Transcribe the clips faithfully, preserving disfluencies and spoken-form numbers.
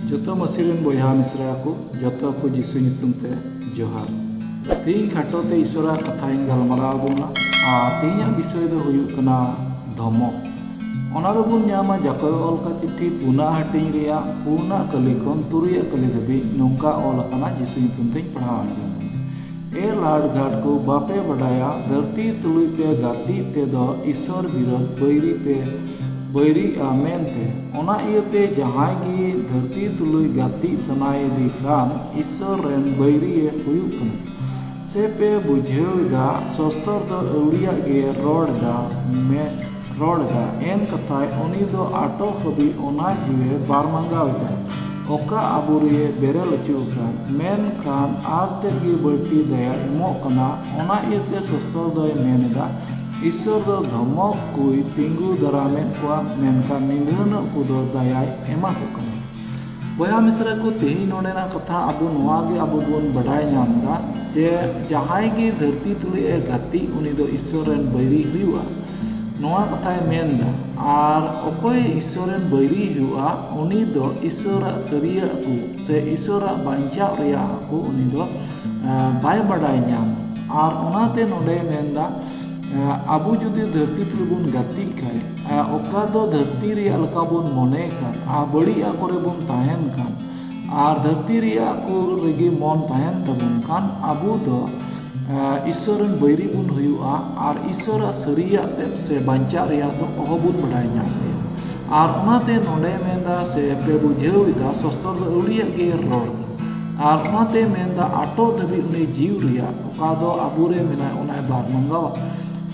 ᱡᱚᱛᱚ ᱢᱟᱹᱥᱤ ᱨᱮᱱ ᱵᱚᱭᱦᱟ ᱢᱤᱥᱨᱟ ᱠᱚ, ᱡᱚᱛᱚ ᱠᱚ ᱡᱤᱥᱩ ᱧᱩᱛᱩᱢ ᱛᱮ ᱡᱚᱦᱟᱨ᱾ ᱛᱮᱦᱮᱧ ᱠᱷᱟᱴᱚ ᱛᱮ ᱤᱥᱚᱨᱟᱜ ᱠᱟᱛᱷᱟᱧ ᱜᱟᱞᱢᱟᱨᱟᱣ ᱟᱵᱚᱱᱟ᱾ ᱟᱨ ᱛᱮᱦᱮᱧᱟᱜ ᱵᱤᱥᱚᱭ ᱫᱚ ᱦᱩᱭᱩᱜ ᱠᱟᱱᱟ ᱫᱷᱚᱢᱚᱠ᱾ ᱚᱱᱟ ᱫᱚᱵᱚᱱ ᱧᱟᱢᱟ ᱡᱟᱠᱚᱵ ᱚᱞ ᱠᱟᱜ ᱪᱤᱴᱷᱤ ᱯᱩᱱᱟᱜ ᱦᱟᱹᱴᱤᱧ ᱨᱮᱭᱟᱜ ᱯᱩᱱᱟᱜ ᱠᱟᱹᱞᱤ ᱠᱷᱚᱱ ᱛᱩᱨᱩᱭᱟᱜ ᱠᱟᱹᱞᱤ ᱫᱷᱟᱹᱵᱤᱡ᱾ ᱱᱚᱝᱠᱟ ᱚᱞ ᱟᱠᱟᱱᱟ, ᱡᱤᱥᱩ ᱧᱩᱛᱩᱢ ᱛᱮᱧ ᱯᱟᱲᱦᱟᱣ ᱟᱸᱡᱚᱢ ᱟᱵᱚᱱᱟ᱾ ᱮ ᱞᱟᱲ ᱜᱷᱟᱴ ᱠᱚ, ᱵᱟᱯᱮ ᱵᱟᱰᱟᱭᱟ ᱫᱷᱟᱹᱨᱛᱤ ᱛᱩᱞᱩᱡ ᱯᱮ ᱜᱟᱛᱮᱜ ᱛᱮᱫᱚ ᱤᱥᱚᱨ ᱵᱤᱨᱳᱫᱷ ᱵᱟᱹᱭᱨᱤ ᱯᱮ ᱵᱟᱹᱭᱨᱤᱜᱼᱟ ᱢᱮᱱᱛᱮ? ᱚᱱᱟ ᱤᱭᱟᱹᱛᱮ ᱡᱟᱦᱟᱸᱭ ᱜᱮ ᱫᱷᱟᱹᱨᱛᱤ ᱛᱩᱞᱩᱡ ᱜᱟᱛᱮᱜ ᱥᱟᱱᱟᱭᱮᱫᱮ ᱠᱷᱟᱱ ᱤᱥᱚᱨ ᱨᱮᱱ ᱵᱟᱹᱭᱨᱤᱭᱮ ᱦᱩᱭᱩᱜ ᱠᱟᱱᱟ᱾ ᱥᱮ ᱯᱮ ᱵᱩᱡᱷᱟᱹᱣ ᱮᱫᱟ ᱥᱚᱥᱛᱚᱨ ᱫᱚ ᱟᱹᱣᱲᱤᱭᱟᱜ ᱜᱮ ᱨᱚᱲ ᱮᱫᱟ, ᱢᱮ ᱨᱚᱲ ᱮᱫᱟ, ᱮᱱ ᱠᱟᱛᱷᱟᱭ ᱩᱱᱤ ᱫᱚ ᱟᱴᱚᱠ ᱦᱟᱹᱵᱤᱡ ᱚᱱᱟ ᱡᱤᱣᱮ ᱵᱟᱨ ᱢᱟᱸᱜᱟᱣ ᱮᱫᱟ, ᱚᱠᱟ ᱟᱵᱚᱨᱮ ᱵᱮᱨᱮᱞ ᱦᱚᱪᱚ ᱟᱠᱟᱱ᱾ ᱢᱮᱱᱠᱷᱟᱱ ᱟᱨ ᱛᱮᱫ ᱜᱮ ᱵᱟᱹᱲᱛᱤ ᱫᱟᱭᱟ ᱮᱢᱚᱜ ᱠᱟᱱᱟ᱾ ᱚᱱᱟ ᱤᱭᱟᱹᱛᱮ ᱥᱚᱥᱛᱚᱨ ᱫᱚᱭ ᱢᱮᱱ ᱮᱫᱟ, ᱤᱥᱚᱨ ᱫᱚ ᱫᱷᱚᱢᱚᱠ ᱠᱚᱭ ᱛᱤᱸᱜᱩ ᱫᱟᱨᱟᱢᱮᱫ ᱠᱚᱣᱟ, ᱢᱮᱱᱠᱷᱟᱱ ᱱᱤᱫᱷᱟᱹᱱᱚᱜ ᱠᱚᱫᱚ ᱫᱟᱭᱟᱭ ᱮᱢᱟ ᱠᱚ ᱠᱟᱱᱟ᱾ ᱵᱚᱭᱦᱟ ᱢᱤᱥᱨᱟ ᱠᱚ, ᱛᱮᱦᱮᱧ ᱱᱚᱰᱮᱱᱟᱜ ᱠᱟᱛᱷᱟ ᱟᱵᱚ ᱱᱚᱣᱟ ᱜᱮ ᱟᱵᱚ ᱵᱚᱱ ᱵᱟᱰᱟᱭ ᱧᱟᱢ ᱮᱫᱟ ᱡᱮ ᱡᱟᱦᱟᱸᱭ ᱜᱮ ᱫᱷᱟᱹᱨᱛᱤ ᱛᱩᱞᱩᱡ ᱮ ᱜᱟᱛᱮᱜ, ᱩᱱᱤ ᱫᱚ ᱤᱥᱚᱨ ᱨᱮᱱ ᱵᱟᱹᱭᱨᱤ ᱦᱩᱭᱩᱜᱼᱟ᱾ ᱱᱚᱣᱟ ᱠᱟᱛᱷᱟᱭ ᱢᱮᱱ ᱮᱫᱟ᱾ ᱟᱨ ᱚᱠᱚᱭ ᱤᱥᱚᱨ ᱨᱮᱱ ᱵᱟᱹᱭᱨᱤ ᱦᱩᱭᱩᱜᱼᱟ, ᱩᱱᱤ ᱫᱚ ᱤᱥᱚᱨᱟᱜ ᱥᱟᱹᱨᱤᱭᱟᱜ ᱠᱚ ᱥᱮ ᱤᱥᱚᱨᱟᱜ ᱵᱟᱧᱪᱟᱣ ᱨᱮᱭᱟᱜ ᱠᱚ ᱩᱱᱤ ᱫᱚ, ᱟᱸ, ᱵᱟᱭ ᱵᱟᱰᱟᱭ ᱧᱟᱢᱟ᱾ ᱟᱨ ᱚᱱᱟᱛᱮ ᱱᱚᱰᱮ ᱢᱮᱱ ᱮᱫᱟ, ᱟᱸ, ᱟᱵᱚ ᱡᱩᱫᱤ ᱫᱷᱟᱹᱨᱛᱤ ᱛᱩᱞᱩᱡ ᱵᱚᱱ ᱜᱟᱛᱮᱜ ᱠᱷᱟᱱ, ᱟᱸ, ᱚᱠᱟ ᱫᱚ ᱫᱷᱟᱹᱨᱛᱤ ᱨᱮᱭᱟᱜ ᱞᱮᱠᱟ ᱵᱚᱱ ᱢᱚᱱᱮ ᱠᱷᱟᱱ, ᱟᱨ ᱵᱟᱹᱲᱤᱡ ᱟᱜ ᱠᱚᱨᱮ ᱵᱚᱱ ᱛᱟᱦᱮᱱ ᱠᱷᱟᱱ, ᱟᱨ ᱫᱷᱟᱹᱨᱛᱤ ᱨᱮᱭᱟᱜ ᱠᱚ ᱨᱮᱜᱮ ᱢᱚᱱ ᱛᱟᱦᱮᱱ ᱛᱟᱵᱚᱱ ᱠᱷᱟᱱ, ᱟᱵᱚ ᱫᱚ, ᱟᱸ, ᱤᱥᱚᱨ ᱨᱮᱱ ᱵᱟᱹᱭᱨᱤ ᱵᱚᱱ ᱦᱩᱭᱩᱜᱼᱟ᱾ ᱟᱨ ᱤᱥᱚᱨᱟᱜ ᱥᱟᱹᱨᱤᱭᱟᱜ ᱛᱮᱫ ᱥᱮ ᱵᱟᱧᱪᱟᱜ ᱨᱮᱭᱟᱜ ᱫᱚ ᱚᱦᱚ ᱵᱚᱱ ᱵᱟᱰᱟᱭ ᱧᱟᱢ ᱞᱮᱭᱟ᱾ ᱟᱨ ᱚᱱᱟᱛᱮ ᱱᱚᱰᱮ ᱢᱮᱱ ᱮᱫᱟ ᱥᱮ ᱯᱮ ᱵᱩᱡᱷᱟᱹᱣ ᱮᱫᱟ, ᱥᱚᱥᱛᱚᱨ ᱫᱚ ᱟᱹᱣᱲᱤᱭᱟᱜ ᱜᱮ ᱨᱚᱲ᱾ ᱟᱨ ᱚᱱᱟᱛᱮ ᱢᱮᱱ ᱮᱫᱟ, ᱟᱴᱚᱠ ᱫᱷᱟᱹᱵᱤᱡ ᱩᱱᱤ ᱡᱤᱣ ᱨᱮᱭᱟᱜ ᱚᱠᱟ ᱫᱚ ᱟᱵᱚᱨᱮ ᱢᱮᱱᱟᱭ, ᱚᱱᱟᱭ ᱵᱟᱨ ᱢᱟᱸᱜᱟᱣᱟ᱾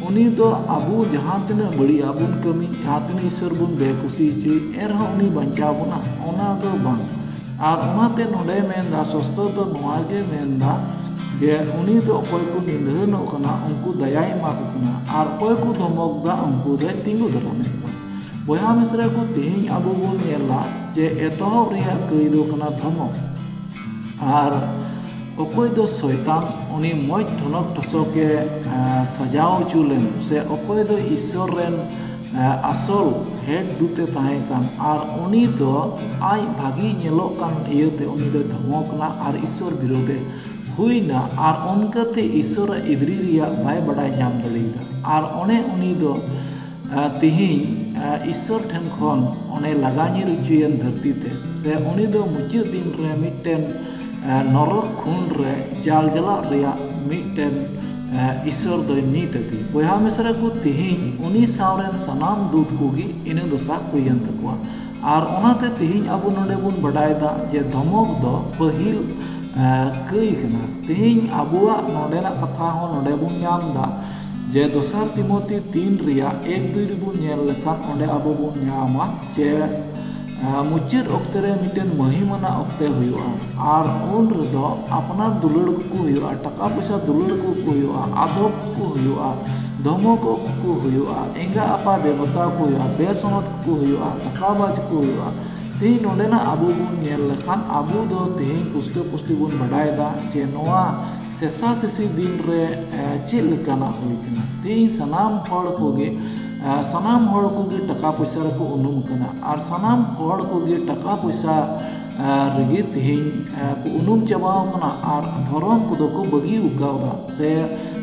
ᱩᱱᱤ ᱫᱚ ᱟᱵᱚ ᱡᱟᱦᱟᱸ ᱛᱤᱱᱟᱹᱜ ᱵᱟᱹᱲᱤᱡ ᱟᱜ ᱵᱚᱱ ᱠᱟᱹᱢᱤ, ᱡᱟᱦᱟᱸ ᱛᱤᱱᱟᱹᱜ ᱤᱥᱚᱨ ᱵᱚᱱ ᱵᱮᱠᱩᱥᱤ ᱦᱚᱪᱚᱭ, ᱮᱱᱨᱮᱦᱚᱸ ᱩᱱᱤ ᱵᱟᱧᱪᱟᱣ ᱵᱚᱱᱟ, ᱚᱱᱟ ᱫᱚ ᱵᱟᱝ᱾ ᱟᱨ ᱚᱱᱟᱛᱮ ᱱᱚᱰᱮ ᱢᱮᱱ ᱮᱫᱟ, ᱥᱚᱥᱛᱚᱨ ᱫᱚ ᱱᱚᱣᱟ ᱜᱮ ᱢᱮᱱ ᱮᱫᱟ ᱡᱮ ᱩᱱᱤ ᱫᱚ ᱚᱠᱚᱭ ᱠᱚ ᱱᱤᱫᱷᱟᱹᱱᱚᱜ ᱠᱟᱱᱟ, ᱩᱱᱠᱩ ᱫᱟᱭᱟᱭ ᱮᱢᱟ ᱠᱚ ᱠᱟᱱᱟ, ᱟᱨ ᱚᱠᱚᱭ ᱠᱚ ᱫᱷᱚᱢᱚᱠ ᱮᱫᱟ, ᱩᱱᱠᱩ ᱫᱚᱭ ᱛᱤᱸᱜᱩ ᱫᱟᱨᱟᱢᱮᱫ ᱠᱚᱣᱟ᱾ ᱵᱚᱭᱦᱟ ᱢᱤᱥᱨᱟ ᱠᱚ, ᱛᱮᱦᱮᱧ ᱟᱵᱚ ᱵᱚᱱ ᱧᱮᱞᱟ ᱡᱮ ᱮᱛᱚᱦᱚᱵ ᱨᱮᱭᱟᱜ ᱠᱟᱹᱭ ᱫᱚ ᱠᱟᱱᱟ ᱫᱷᱚᱢᱚᱠ᱾ ᱟᱨ ᱚᱠᱚᱭ ᱫᱚ ᱥᱚᱭᱛᱟᱱ, ᱩᱱᱤ ᱢᱚᱡᱽ ᱴᱷᱚᱱᱚᱠ ᱴᱷᱚᱥᱚᱠᱮ, ᱮ, ᱥᱟᱡᱟᱣ ᱦᱚᱪᱚ ᱞᱮᱱ, ᱥᱮ ᱚᱠᱚᱭ ᱫᱚ ᱤᱥᱚᱨ ᱨᱮᱱ ᱟᱥᱚᱞ ᱦᱮᱰ ᱫᱩᱛᱮ ᱛᱟᱦᱮᱸ ᱠᱟᱱ, ᱟᱨ ᱩᱱᱤ ᱫᱚ ᱟᱡ ᱵᱷᱟᱹᱜᱤ ᱧᱮᱞᱚᱜ ᱠᱟᱱ ᱤᱭᱟᱹᱛᱮ ᱩᱱᱤ ᱫᱚᱭ ᱫᱷᱚᱢᱚᱠ ᱮᱱᱟ ᱟᱨ ᱤᱥᱥᱚᱨ ᱵᱤᱨᱳᱫᱷᱮ ᱦᱩᱭᱱᱟ, ᱟᱨ ᱚᱱᱠᱟᱛᱮ ᱤᱥᱥᱚᱨᱟᱜ ᱤᱫᱽᱨᱤ ᱨᱮᱭᱟᱜ ᱵᱟᱭ ᱵᱟᱰᱟᱭ ᱧᱟᱢ ᱫᱟᱲᱮᱭᱟᱫᱟ᱾ ᱟᱨ ᱚᱱᱮ ᱩᱱᱤ ᱫᱚ ᱛᱮᱦᱮᱧ ᱤᱥᱥᱚᱨ ᱴᱷᱮᱱ ᱠᱷᱚᱱ ᱚᱱᱮ ᱞᱟᱜᱟ ᱧᱤᱨ ᱦᱚᱪᱚᱭᱮᱱ ᱫᱷᱟᱹᱨᱛᱤ ᱛᱮ, ᱥᱮ ᱩᱱᱤ ᱫᱚ ᱢᱩᱪᱟᱹᱫ ᱫᱤᱱ ᱨᱮ ᱢᱤᱫᱴᱮᱱ ᱱᱚᱨᱚᱠ ᱠᱷᱩᱱ ᱨᱮ ᱡᱟᱞᱡᱟᱞᱟᱜ ᱨᱮᱭᱟᱜ ᱢᱤᱫᱴᱮᱱ ᱤᱥᱥᱚᱨ ᱫᱚᱭ ᱱᱤᱛ ᱟᱫᱮ᱾ ᱵᱚᱭᱦᱟ ᱢᱤᱥᱨᱟ ᱠᱚ, ᱛᱮᱦᱮᱧ ᱩᱱᱤ ᱥᱟᱶ ᱨᱮᱱ ᱥᱟᱱᱟᱢ ᱫᱩᱛ ᱠᱚᱜᱮ ᱤᱱᱟᱹ ᱫᱚᱥᱟ ᱦᱩᱭᱮᱱ ᱛᱟᱠᱚᱣᱟ᱾ ᱟᱨ ᱚᱱᱟᱛᱮ ᱛᱮᱦᱮᱧ ᱟᱵᱚ ᱱᱚᱰᱮ ᱵᱚᱱ ᱵᱟᱰᱟᱭᱮᱫᱟ ᱡᱮ ᱫᱷᱚᱢᱚᱠ ᱫᱚ ᱯᱟᱹᱦᱤᱞ ᱠᱟᱹᱭ ᱠᱟᱱᱟ᱾ ᱛᱮᱦᱮᱧ ᱟᱵᱚᱣᱟᱜ ᱱᱚᱰᱮᱱᱟᱜ ᱠᱟᱛᱷᱟ ᱦᱚᱸ ᱱᱚᱰᱮ ᱵᱚᱱ ᱧᱟᱢ ᱮᱫᱟ ᱡᱮ ᱫᱚᱥᱟᱨ ᱛᱤᱢᱳᱛᱤ ᱛᱤᱱ ᱨᱮᱭᱟᱜ ᱮᱠ ᱫᱩᱭ ᱨᱮᱵᱚᱱ ᱧᱮᱞ ᱞᱮᱠᱷᱟᱱ ᱚᱸᱰᱮ ᱟᱵᱚ ᱵᱚᱱ ᱧᱟᱢᱟ ᱡᱮ ᱢᱩᱪᱟᱹᱫ ᱚᱠᱛᱮ ᱨᱮ ᱢᱤᱫᱴᱮᱱ ᱢᱟᱹᱦᱤᱢ ᱟᱱᱟᱜ ᱚᱠᱛᱮ ᱦᱩᱭᱩᱜᱼᱟ᱾ ᱟᱨ ᱩᱱ ᱨᱮᱫᱚ ᱟᱯᱱᱟᱨ ᱫᱩᱞᱟᱹᱲ ᱠᱚᱠᱚ ᱦᱩᱭᱩᱜᱼᱟ, ᱴᱟᱠᱟ ᱯᱚᱭᱥᱟ ᱫᱩᱞᱟᱹᱲ ᱠᱚᱠᱚ ᱦᱩᱭᱩᱜᱼᱟ, ᱟᱫᱚᱵ ᱠᱚᱠᱚ ᱦᱩᱭᱩᱜᱼᱟ, ᱫᱷᱚᱢᱚᱠᱚᱜ ᱠᱚᱠᱚ ᱦᱩᱭᱩᱜᱼᱟ, ᱮᱸᱜᱟ ᱟᱯᱟ ᱵᱮᱵᱚᱛᱟ ᱠᱚ ᱦᱩᱭᱩᱜᱼᱟ, ᱵᱮᱥᱚᱱᱚᱛ ᱠᱚᱠᱚ ᱦᱩᱭᱩᱜᱼᱟ, ᱫᱟᱠᱟᱵᱟᱡ ᱠᱚ ᱦᱩᱭᱩᱜᱼᱟ᱾ ᱛᱮᱦᱮᱧ ᱱᱚᱰᱮᱱᱟᱜ ᱟᱵᱚ ᱵᱚᱱ ᱧᱮᱞ ᱞᱮᱠᱷᱟᱱ ᱟᱵᱚ ᱫᱚ ᱛᱮᱦᱮᱧ ᱯᱩᱥᱴᱟᱹ ᱯᱩᱥᱴᱤ ᱵᱚᱱ ᱵᱟᱰᱟᱭᱮᱫᱟ ᱡᱮ ᱱᱚᱣᱟ ᱥᱮᱥᱟ ᱥᱮᱥᱤ ᱫᱤᱱ ᱨᱮ ᱪᱮᱫ ᱞᱮᱠᱟᱱᱟᱜ ᱦᱩᱭ ᱠᱟᱱᱟ᱾ ᱛᱮᱦᱮᱧ ᱥᱟᱱᱟᱢ ᱦᱚᱲ ᱠᱚᱜᱮ ᱥᱟᱱᱟᱢ ᱦᱚᱲ ᱠᱚᱜᱮ ᱴᱟᱠᱟ ᱯᱚᱭᱥᱟ ᱨᱮᱠᱚ ᱩᱱᱩᱢ ᱠᱟᱱᱟ, ᱟᱨ ᱥᱟᱱᱟᱢ ᱦᱚᱲ ᱠᱚᱜᱮ ᱴᱟᱠᱟ ᱯᱚᱭᱥᱟ ᱨᱮᱜᱮ ᱛᱮᱦᱮᱧ ᱠᱚ ᱩᱱᱩᱢ ᱪᱟᱵᱟᱣ ᱠᱟᱱᱟ, ᱟᱨ ᱫᱷᱚᱨᱚᱢ ᱠᱚᱫᱚ ᱠᱚ ᱵᱟᱹᱜᱤ ᱟᱠᱟᱣᱫᱟ, ᱥᱮ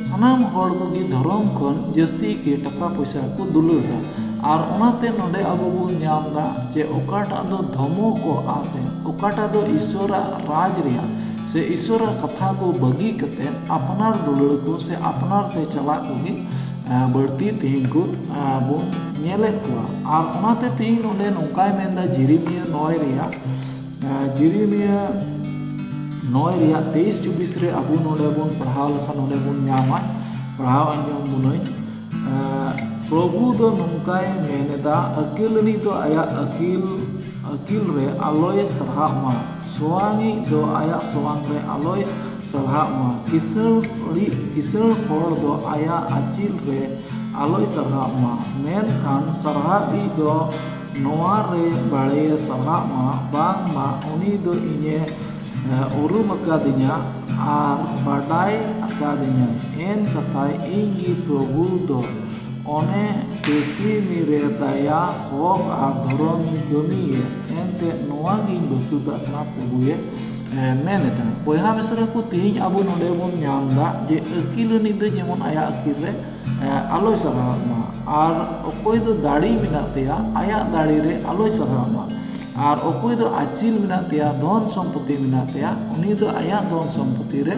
ᱥᱟᱱᱟᱢ ᱦᱚᱲ ᱠᱚᱜᱮ ᱫᱷᱚᱨᱚᱢ ᱠᱷᱚᱱ ᱡᱟᱹᱥᱛᱤ ᱜᱮ ᱴᱟᱠᱟ ᱯᱚᱭᱥᱟ ᱠᱚ ᱫᱩᱞᱟᱹᱲ ᱫᱟ᱾ ᱟᱨ ᱚᱱᱟᱛᱮ ᱱᱚᱰᱮ ᱟᱵᱚ ᱵᱚᱱ ᱧᱟᱢ ᱫᱟ ᱡᱮ ᱚᱠᱟᱴᱟᱜ ᱫᱚ ᱫᱷᱚᱢᱚᱠᱚᱜ ᱟᱨ ᱚᱠᱟᱴᱟᱜ ᱫᱚ ᱤᱥᱥᱚᱨᱟᱜ ᱨᱟᱡᱽ ᱨᱮᱭᱟᱜ ᱥᱮ ᱤᱥᱥᱚᱨᱟᱜ ᱠᱟᱛᱷᱟ ᱠᱚ ᱵᱟᱹᱜᱤ ᱠᱟᱛᱮ ᱟᱯᱱᱟᱨ ᱫᱩᱞᱟᱹᱲ ᱠᱚ ᱥᱮ ᱟᱯᱱᱟᱨ ᱛᱮ ᱪᱟᱞᱟᱜ ᱠᱚᱜᱮ ᱵᱟᱹᱲᱛᱤ ᱛᱮᱦᱮᱧ ᱠᱚ ᱵᱚᱱ ᱧᱮᱞᱮᱫ ᱠᱚᱣᱟ᱾ ᱟᱨ ᱚᱱᱟᱛᱮ ᱛᱮᱦᱮᱧ ᱱᱚᱰᱮ ᱱᱚᱝᱠᱟᱭ ᱢᱮᱱᱫᱟ ᱡᱤᱨᱤᱢᱤᱭᱟᱹ ᱱᱚᱭ ᱨᱮᱭᱟᱜ ᱡᱤᱨᱤᱢᱤᱭᱟᱹ ᱱᱚᱭ ᱨᱮᱭᱟᱜ ᱛᱮᱭᱤᱥ ᱪᱚᱵᱵᱤᱥ ᱨᱮ ᱟᱵᱚ ᱱᱚᱰᱮ ᱵᱚᱱ ᱯᱟᱲᱦᱟᱣ ᱞᱮᱠᱷᱟᱱ ᱱᱚᱰᱮ ᱵᱚᱱ ᱧᱟᱢᱟ, ᱯᱟᱲᱦᱟᱣ ᱟᱸᱡᱚᱢ ᱵᱚᱱᱟᱹᱧ᱾ ᱯᱨᱚᱵᱷᱩ ᱫᱚ ᱱᱚᱝᱠᱟᱭ ᱢᱮᱱ ᱮᱫᱟ, ᱟᱹᱠᱤᱞᱟᱹᱱᱤᱡ ᱫᱚ ᱟᱭᱟᱜ ᱟᱹᱠᱤᱞ ᱟᱹᱠᱤᱞ ᱨᱮ ᱟᱞᱚᱭ ᱥᱟᱨᱦᱟᱜ ᱢᱟ, ᱥᱚᱣᱟᱝᱤᱡ ᱫᱚ ᱟᱭᱟᱜ ᱥᱚᱣᱟᱝ ᱨᱮ ᱟᱞᱚᱭ ᱥᱟᱨᱦᱟᱜ ᱢᱟ, ᱠᱤᱥᱟᱹᱬᱤᱡ ᱠᱤᱥᱟᱹᱬ ᱦᱚᱲ ᱫᱚ ᱟᱭᱟᱜ ᱟᱹᱠᱤᱞ ᱨᱮ ᱟᱞᱚᱭ ᱥᱟᱨᱦᱟᱜ ᱢᱟ, ᱢᱮᱱᱠᱷᱟᱱ ᱥᱟᱨᱦᱟᱣᱤᱡ ᱫᱚ ᱱᱚᱣᱟ ᱨᱮ ᱵᱟᱲᱮᱭᱮ ᱥᱟᱨᱦᱟᱜ ᱢᱟ, ᱵᱟᱝᱢᱟ ᱩᱱᱤ ᱫᱚ ᱤᱧᱮ ᱩᱨᱩᱢ ᱟᱠᱟᱫᱤᱧᱟ ᱟᱨ ᱵᱟᱰᱟᱭ ᱟᱠᱟᱫᱤᱧᱟᱭ᱾ ᱮᱱ ᱠᱟᱛᱷᱟᱭ, ᱤᱧ ᱜᱮ ᱯᱨᱚᱵᱷᱩ ᱫᱚ ᱚᱱᱮ ᱠᱟᱹᱠᱤ ᱢᱤᱨᱮ ᱫᱟᱭᱟ, ᱦᱚᱠ ᱟᱨ ᱫᱷᱚᱨᱚᱢᱤᱧ ᱠᱟᱹᱢᱤᱭᱮᱫ, ᱮᱱᱛᱮ ᱱᱚᱣᱟ ᱜᱤᱧ ᱵᱟᱹᱥᱩᱫᱟᱜ ᱠᱟᱱᱟ, ᱯᱨᱚᱵᱷᱩᱭᱮ, ᱮ, ᱢᱮᱱ ᱮᱫᱟ᱾ ᱵᱚᱭᱦᱟ ᱢᱤᱥᱨᱟ ᱠᱚ, ᱛᱮᱦᱮᱧ ᱟᱵᱚ ᱱᱚᱰᱮ ᱵᱚᱱ ᱧᱟᱢ ᱮᱫᱟ ᱡᱮ ᱟᱹᱠᱤᱞ ᱟᱹᱱᱤᱡ ᱫᱚ ᱡᱮᱢᱚᱱ ᱟᱭᱟᱜ ᱟᱹᱠᱤᱞ ᱨᱮ, ᱮ, ᱟᱞᱚᱭ ᱥᱟᱨᱦᱟᱣ ᱢᱟ, ᱟᱨ ᱚᱠᱚᱭ ᱫᱚ ᱫᱟᱲᱮ ᱢᱮᱱᱟᱜ ᱛᱟᱭᱟ, ᱟᱭᱟᱜ ᱫᱟᱲᱮ ᱨᱮ ᱟᱞᱚᱭ ᱥᱟᱨᱦᱟᱣ ᱢᱟ, ᱟᱨ ᱚᱠᱚᱭ ᱫᱚ ᱟᱹᱪᱤᱞ ᱢᱮᱱᱟᱜ ᱛᱟᱭᱟ, ᱫᱷᱚᱱ ᱥᱚᱢᱯᱚᱛᱤ ᱢᱮᱱᱟᱜ ᱛᱟᱭᱟ, ᱩᱱᱤ ᱫᱚ ᱟᱭᱟᱜ ᱫᱷᱚᱱ ᱥᱚᱢᱯᱚᱛᱤ ᱨᱮ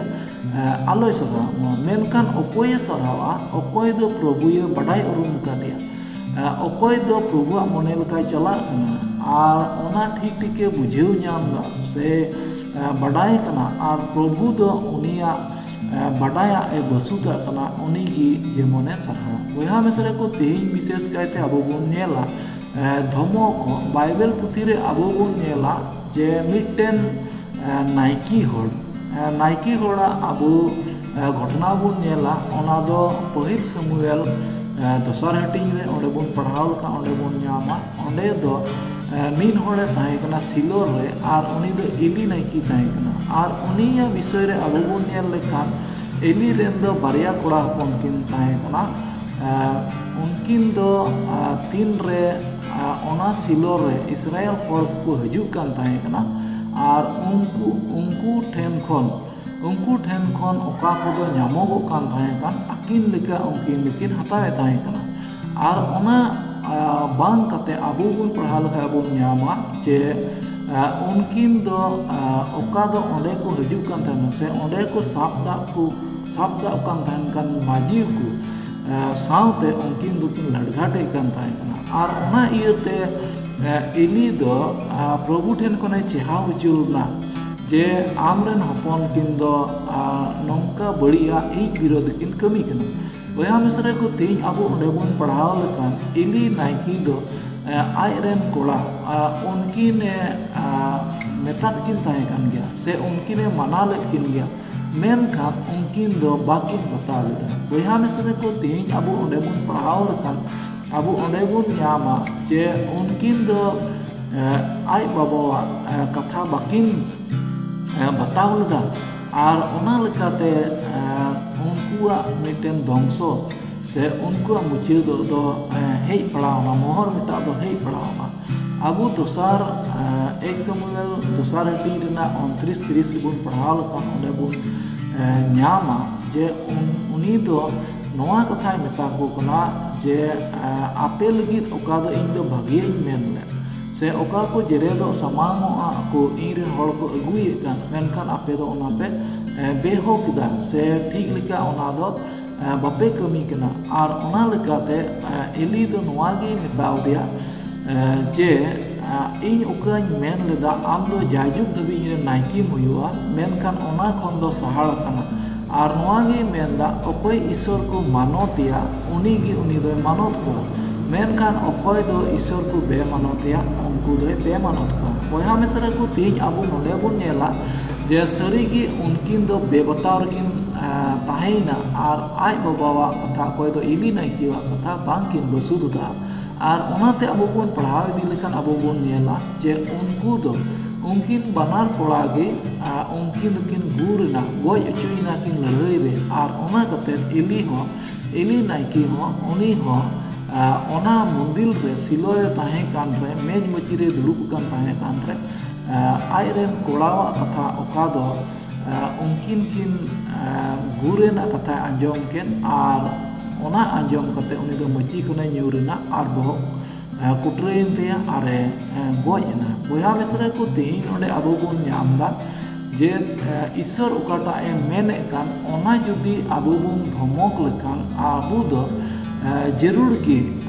ᱮ, ᱟᱞᱚᱭ ᱥᱟᱨᱦᱟᱣ ᱢᱟ᱾ ᱢᱮᱱᱠᱷᱟᱱ ᱚᱠᱚᱭᱮ ᱥᱟᱨᱦᱟᱣᱟ? ᱚᱠᱚᱭ ᱫᱚ ᱯᱨᱚᱵᱷᱩᱭᱮ ᱵᱟᱰᱟᱭ ᱩᱨᱩᱢ ᱠᱟᱫᱮᱭᱟ, ᱮ, ᱚᱠᱚᱭ ᱫᱚ ᱯᱨᱚᱵᱷᱩᱣᱟᱜ ᱢᱚᱱᱮ ᱞᱮᱠᱟᱭ ᱪᱟᱞᱟᱜ ᱠᱟᱱᱟ ᱟᱨ ᱚᱱᱟ ᱴᱷᱤᱠ ᱴᱷᱤᱠᱮ ᱵᱩᱡᱷᱟᱹᱣ ᱧᱟᱢ ᱮᱫᱟ ᱥᱮ, ᱮ, ᱵᱟᱰᱟᱭ ᱠᱟᱱᱟ, ᱟᱨ ᱯᱨᱚᱵᱷᱩ ᱫᱚ ᱩᱱᱤᱭᱟᱜ, ᱮ, ᱵᱟᱰᱟᱭᱟᱜ ᱮ ᱵᱟᱹᱥᱩᱫᱟᱜ ᱠᱟᱱᱟ, ᱩᱱᱤ ᱜᱮ ᱡᱮᱢᱚᱱᱮ ᱥᱟᱨᱦᱟᱣᱟ᱾ ᱵᱚᱭᱦᱟ ᱢᱤᱥᱨᱟ ᱠᱚ, ᱛᱮᱦᱮᱧ ᱵᱤᱥᱮᱥ ᱠᱟᱭᱛᱮ ᱟᱵᱚ ᱵᱚᱱ ᱧᱮᱞᱟ, ᱮ, ᱫᱷᱚᱢᱚ ᱠᱚ, ᱵᱟᱭᱵᱮᱞ ᱯᱩᱛᱷᱤ ᱨᱮ ᱟᱵᱚ ᱵᱚᱱ ᱧᱮᱞᱟ ᱡᱮ ᱢᱤᱫᱴᱮᱱ ᱮ, ᱱᱟᱭᱠᱤ ᱦᱚᱲ, ᱮ, ᱱᱟᱭᱠᱤ ᱦᱚᱲᱟᱜ ᱟᱵᱚ, ᱮ, ᱜᱷᱚᱴᱚᱱᱟ ᱵᱚᱱ ᱧᱮᱞᱟ, ᱚᱱᱟ ᱫᱚ ᱯᱟᱹᱦᱤᱞ ᱥᱟᱢᱩᱭᱮᱞ, ᱮ, ᱫᱚᱥᱟᱨ ᱦᱟᱹᱴᱤᱧ ᱨᱮ ᱚᱸᱰᱮ ᱵᱚᱱ ᱯᱟᱲᱦᱟᱣ ᱞᱮᱠᱷᱟᱱ ᱚᱸᱰᱮ ᱵᱚᱱ ᱧᱟᱢᱟ᱾ ᱚᱸᱰᱮ ᱫᱚ, ᱮ, ᱢᱤᱫ ᱦᱚᱲᱮ ᱛᱟᱦᱮᱸ ᱠᱟᱱᱟ ᱥᱤᱞᱚ ᱨᱮ, ᱟᱨ ᱩᱱᱤ ᱫᱚ ᱮᱞᱤ ᱱᱟᱭᱠᱤ ᱛᱟᱦᱮᱸ ᱠᱟᱱᱟ᱾ ᱟᱨ ᱩᱱᱤᱭᱟᱜ ᱵᱤᱥᱚᱭ ᱨᱮ ᱟᱵᱚ ᱵᱚᱱ ᱧᱮᱞ ᱞᱮᱠᱷᱟᱱ, ᱮᱞᱤ ᱨᱮᱱ ᱫᱚ ᱵᱟᱨᱭᱟ ᱠᱚᱲᱟ ᱦᱚᱯᱚᱱ ᱠᱤᱱ ᱛᱟᱦᱮᱸ ᱠᱟᱱᱟ᱾ ᱮ, ᱩᱱᱠᱤᱱ ᱫᱚ, ᱮ, ᱛᱤᱱ ᱨᱮ, ᱮ, ᱚᱱᱟ ᱥᱤᱞᱚ ᱨᱮ ᱤᱥᱨᱟᱭᱮᱞ ᱦᱚᱲ ᱠᱚ ᱦᱤᱡᱩᱜ ᱠᱟᱱ ᱛᱟᱦᱮᱸ ᱠᱟᱱᱟ, ᱟᱨ ᱩᱱᱠᱩ, ᱩᱱᱠᱩ ᱴᱷᱮᱱ ᱠᱷᱚᱱ, ᱩᱱᱠᱩ ᱴᱷᱮᱱ ᱠᱷᱚᱱ ᱚᱠᱟ ᱠᱚᱫᱚ ᱧᱟᱢᱚᱜᱚᱜ ᱠᱟᱱ ᱛᱟᱦᱮᱸ ᱠᱟᱱ, ᱟᱹᱠᱤᱱ ᱞᱮᱠᱟ ᱩᱱᱠᱤᱱ ᱫᱚᱠᱤᱱ ᱦᱟᱛᱟᱣᱮᱫ ᱛᱟᱦᱮᱸ ᱠᱟᱱᱟ᱾ ᱟᱨ ᱚᱱᱟ, ᱟ, ᱵᱟᱝ ᱠᱟᱛᱮ ᱟᱵᱚ ᱵᱚᱱ ᱯᱟᱲᱦᱟᱣ ᱞᱮᱠᱷᱟᱱ ᱵᱚᱱ ᱧᱟᱢᱟ ᱡᱮ, ᱟ, ᱩᱱᱠᱤᱱ ᱫᱚ, ᱟ, ᱚᱠᱟ ᱫᱚ ᱚᱸᱰᱮ ᱠᱚ ᱦᱤᱡᱩᱜ ᱠᱟᱱ ᱛᱟᱦᱮᱱᱟ ᱥᱮ ᱚᱸᱰᱮ ᱠᱚ ᱥᱟᱵ ᱫᱟᱜ ᱠᱚ, ᱥᱟᱵ ᱫᱟᱜ ᱠᱟᱱ ᱛᱟᱦᱮᱱ ᱠᱟᱱ ᱢᱟᱹᱡᱷᱤ ᱠᱚ, ᱟ, ᱥᱟᱶᱛᱮ ᱩᱱᱠᱤᱱ ᱫᱚᱠᱤᱱ ᱞᱟᱲᱜᱷᱟᱴᱮᱫ ᱠᱟᱱ ᱛᱟᱦᱮᱸ ᱠᱟᱱᱟ᱾ ᱟᱨ ᱚᱱᱟ ᱤᱭᱟᱹᱛᱮ, ᱟ, ᱮᱞᱤ ᱫᱚ, ᱟ, ᱯᱨᱚᱵᱷᱩ ᱴᱷᱮᱱ ᱠᱷᱚᱱᱮ ᱪᱮᱦᱟᱣ ᱦᱚᱪᱚ ᱞᱮᱱᱟ ᱡᱮ ᱟᱢᱨᱮᱱ ᱦᱚᱯᱚᱱ ᱠᱤᱱ ᱫᱚ, ᱟ, ᱱᱚᱝᱠᱟ ᱵᱟᱹᱲᱤᱡᱟᱜ ᱤᱧ ᱵᱤᱨᱳᱫᱷ ᱠᱤᱱ ᱠᱟᱹᱢᱤ ᱠᱟᱱᱟ᱾ ᱵᱚᱭᱦᱟ ᱢᱤᱥᱨᱟ ᱠᱚ, ᱛᱮᱦᱮᱧ ᱟᱵᱚ ᱚᱸᱰᱮ ᱵᱚᱱ ᱯᱟᱲᱦᱟᱣ ᱞᱮᱠᱷᱟᱱ ᱮᱞᱤ ᱱᱟᱭᱠᱤ ᱫᱚ, ᱮ, ᱟᱡ ᱨᱮᱱ ᱠᱚᱲᱟ, ᱟ, ᱩᱱᱠᱤᱱ ᱮ, ᱟ, ᱢᱮᱛᱟᱫ ᱠᱤᱱ ᱛᱟᱦᱮᱸ ᱠᱟᱱ ᱜᱮᱭᱟ ᱥᱮ ᱩᱱᱠᱤᱱ ᱮ ᱢᱟᱱᱟ ᱞᱮᱫ ᱠᱤᱱ ᱜᱮᱭᱟ, ᱢᱮᱱᱠᱷᱟᱱ ᱩᱱᱠᱤᱱ ᱫᱚ ᱵᱟᱹᱠᱤᱱ ᱵᱟᱛᱟᱣ ᱞᱮᱫᱟ᱾ ᱵᱚᱭᱦᱟ ᱢᱤᱥᱨᱟ ᱠᱚ, ᱛᱮᱦᱮᱧ ᱟᱵᱚ ᱚᱸᱰᱮ ᱵᱚᱱ ᱯᱟᱲᱦᱟᱣ ᱞᱮᱠᱷᱟᱱ ᱟᱵᱚ ᱚᱸᱰᱮ ᱵᱚᱱ ᱧᱟᱢᱟ ᱡᱮ ᱩᱱᱠᱤᱱ ᱫᱚ, ᱮ, ᱟᱡ ᱵᱟᱵᱟᱣᱟᱜ, ᱮ, ᱠᱟᱛᱷᱟ ᱵᱟᱹᱠᱤᱱ, ᱮ, ᱵᱟᱛᱟᱣ ᱞᱮᱫᱟ᱾ ᱟᱨ ᱚᱱᱟ ᱞᱮᱠᱟᱛᱮ, ᱮ, ᱩᱱᱠᱩᱣᱟᱜ ᱢᱤᱫᱴᱮᱱ ᱫᱷᱚᱝᱥᱚ ᱥᱮ ᱩᱱᱠᱩᱣᱟᱜ ᱢᱩᱪᱟᱹᱫᱚᱜ ᱫᱚ ᱦᱮᱡ ᱯᱟᱲᱟᱣᱱᱟ, ᱢᱚᱦᱚᱨ ᱢᱤᱫᱴᱟᱜ ᱫᱚ ᱦᱮᱡ ᱯᱟᱲᱟᱣᱱᱟ᱾ ᱟᱵᱚ ᱫᱚᱥᱟᱨ ᱮᱠ ᱥᱟᱢᱩᱭᱮᱞ ᱫᱚᱥᱟᱨ ᱦᱟᱹᱴᱤᱧ ᱨᱮᱱᱟᱜ ᱩᱱᱛᱨᱤᱥ ᱛᱤᱨᱤᱥ ᱨᱮᱵᱚᱱ ᱯᱟᱲᱦᱟᱣ ᱞᱮᱠᱷᱟᱱ ᱚᱸᱰᱮ ᱵᱚᱱ ᱧᱟᱢᱟ ᱡᱮ ᱩᱱᱤ ᱫᱚ ᱱᱚᱣᱟ ᱠᱟᱛᱷᱟᱭ ᱢᱮᱛᱟ ᱠᱚ ᱠᱟᱱᱟ ᱡᱮ ᱟᱯᱮ ᱞᱟᱹᱜᱤᱫ ᱚᱠᱟ ᱫᱚ ᱤᱧ ᱫᱚ ᱵᱷᱟᱹᱜᱤᱭᱟᱹᱧ ᱢᱮᱱ ᱞᱮᱫ, ᱥᱮ ᱚᱠᱟ ᱠᱚ ᱡᱮᱨᱮᱫᱚᱜ ᱥᱟᱢᱟᱝᱚᱜᱼᱟ ᱠᱚ ᱤᱧ ᱨᱮᱱ ᱦᱚᱲ ᱠᱚ ᱟᱹᱜᱩᱭᱮᱫ ᱠᱟᱱ, ᱢᱮᱱᱠᱷᱟᱱ ᱟᱯᱮ ᱫᱚ ᱚᱱᱟ ᱯᱮ ᱵᱮᱦᱚ ᱠᱮᱫᱟ ᱥᱮ ᱴᱷᱤᱠ ᱞᱮᱠᱟ ᱚᱱᱟ ᱫᱚ ᱵᱟᱯᱮ ᱠᱟᱹᱢᱤ ᱠᱟᱱᱟ᱾ ᱟᱨ ᱚᱱᱟ ᱞᱮᱠᱟᱛᱮ ᱮᱞᱤ ᱫᱚ ᱱᱚᱣᱟ ᱜᱮᱭ ᱢᱮᱛᱟᱣ ᱫᱮᱭᱟ ᱡᱮ ᱤᱧ ᱚᱠᱟᱧ ᱢᱮᱱ ᱞᱮᱫᱟ, ᱟᱢ ᱫᱚ ᱡᱟᱭᱡᱩᱜᱽ ᱫᱷᱟᱹᱵᱤᱡ ᱤᱧ ᱨᱮᱱ ᱱᱟᱭᱠᱮᱢ ᱦᱩᱭᱩᱜᱼᱟ, ᱢᱮᱱᱠᱷᱟᱱ ᱚᱱᱟ ᱠᱷᱚᱱ ᱫᱚ ᱥᱟᱦᱟᱲ ᱟᱠᱟᱱᱟ᱾ ᱟᱨ ᱱᱚᱣᱟ ᱜᱮᱭ ᱢᱮᱱᱫᱟ, ᱚᱠᱚᱭ ᱤᱥᱚᱨ ᱠᱚ ᱢᱟᱱᱚᱛᱮᱭᱟ ᱩᱱᱤ ᱜᱮ ᱩᱱᱤ ᱫᱚᱭ ᱢᱟᱱᱚᱛ ᱠᱚᱣᱟ, ᱢᱮᱱᱠᱷᱟᱱ ᱚᱠᱚᱭ ᱫᱚ ᱤᱥᱚᱨ ᱠᱚ ᱵᱮᱢᱟᱱᱚᱛᱮᱭᱟ ᱩᱱᱠᱩ ᱫᱚᱭ ᱵᱮᱢᱟᱱᱚᱛ ᱠᱚᱣᱟ᱾ ᱵᱚᱭᱦᱟ ᱢᱤᱥᱨᱟ ᱠᱚ, ᱛᱮᱦᱮᱧ ᱟᱵᱚ ᱱᱚᱰᱮ ᱵᱚᱱ ᱧᱮᱞᱟ ᱡᱮ ᱥᱟᱹᱨᱤᱜᱮ ᱩᱱᱠᱤᱱ ᱫᱚ ᱵᱮᱵᱟᱛᱟᱣ ᱨᱮᱠᱤᱱ ᱛᱟᱦᱮᱸᱭᱮᱱᱟ᱾ ᱟᱨ ᱟᱡ ᱵᱟᱵᱟᱣᱟᱜ ᱠᱟᱛᱷᱟ, ᱚᱠᱚᱭ ᱫᱚ ᱮᱞᱤ ᱱᱟᱭᱠᱮᱣᱟᱜ ᱠᱟᱛᱷᱟ ᱵᱟᱝᱠᱤᱱ ᱵᱟᱹᱥᱩᱫ ᱮᱫᱟ᱾ ᱟᱨ ᱚᱱᱟᱛᱮ ᱟᱵᱚ ᱵᱚᱱ ᱯᱟᱲᱦᱟᱣ ᱤᱫᱤ ᱞᱮᱠᱷᱟᱱ ᱟᱵᱚ ᱵᱚᱱ ᱧᱮᱞᱟ ᱡᱮ ᱩᱱᱠᱩ ᱫᱚ, ᱩᱱᱠᱤᱱ ᱵᱟᱱᱟᱨ ᱠᱚᱲᱟ ᱜᱮ ᱩᱱᱠᱤᱱ ᱫᱚᱠᱤᱱ ᱜᱩᱨ ᱮᱱᱟ, ᱜᱚᱡ ᱦᱚᱪᱚᱭᱮᱱᱟ ᱠᱤᱱ ᱞᱟᱹᱲᱦᱟᱹᱭ ᱨᱮ᱾ ᱟᱨ ᱚᱱᱟ ᱠᱟᱛᱮ ᱮᱞᱤ ᱦᱚᱸ, ᱮᱞᱤ ᱱᱟᱭᱠᱮ ᱦᱚᱸ, ᱩᱱᱤ ᱦᱚᱸ ᱚᱱᱟ ᱢᱚᱱᱫᱤᱨ ᱨᱮ ᱥᱤᱞᱚᱭ ᱛᱟᱦᱮᱸ ᱠᱟᱱ ᱨᱮ, ᱢᱮᱡᱽ ᱢᱟᱹᱪᱤ ᱨᱮ ᱫᱩᱲᱩᱵ ᱟᱠᱟᱱ ᱛᱟᱦᱮᱸ ᱠᱟᱱ ᱨᱮ, ᱟᱡ ᱨᱮᱱ ᱠᱚᱲᱟᱣᱟᱜ ᱠᱟᱛᱷᱟ ᱚᱠᱟ ᱫᱚ ᱩᱱᱠᱤᱱ ᱠᱤᱱ ᱜᱩᱨ ᱨᱮᱱᱟᱜ ᱠᱟᱛᱷᱟᱭ ᱟᱸᱡᱚᱢ ᱠᱮᱫ, ᱟᱨ ᱚᱱᱟ ᱟᱸᱡᱚᱢ ᱠᱟᱛᱮ ᱩᱱᱤ ᱫᱚ ᱢᱟᱹᱪᱤ ᱠᱷᱚᱱᱮ ᱧᱩᱨ ᱮᱱᱟ ᱟᱨ ᱵᱚᱦᱚᱜ ᱠᱩᱴᱨᱟᱹᱭᱮᱱ ᱛᱟᱭᱟ ᱟᱨᱮ ᱜᱚᱡ ᱮᱱᱟ᱾ ᱵᱚᱭᱦᱟ ᱢᱤᱥᱨᱟ ᱠᱚ, ᱛᱮᱦᱮᱧ ᱱᱚᱰᱮ ᱟᱵᱚ ᱵᱚᱱ ᱧᱟᱢ ᱮᱫᱟ ᱡᱮ ᱤᱥᱚᱨ ᱚᱠᱟᱴᱟᱜ ᱮ ᱢᱮᱱᱮᱫ ᱠᱟᱱ ᱚᱱᱟ ᱡᱩᱫᱤ ᱟᱵᱚ ᱵᱚᱱ ᱫᱷᱚᱢᱚᱠ ᱞᱮᱠᱷᱟᱱ ᱟᱵᱚ ᱫᱚ ᱡᱟᱹᱨᱩᱲ ᱜᱮ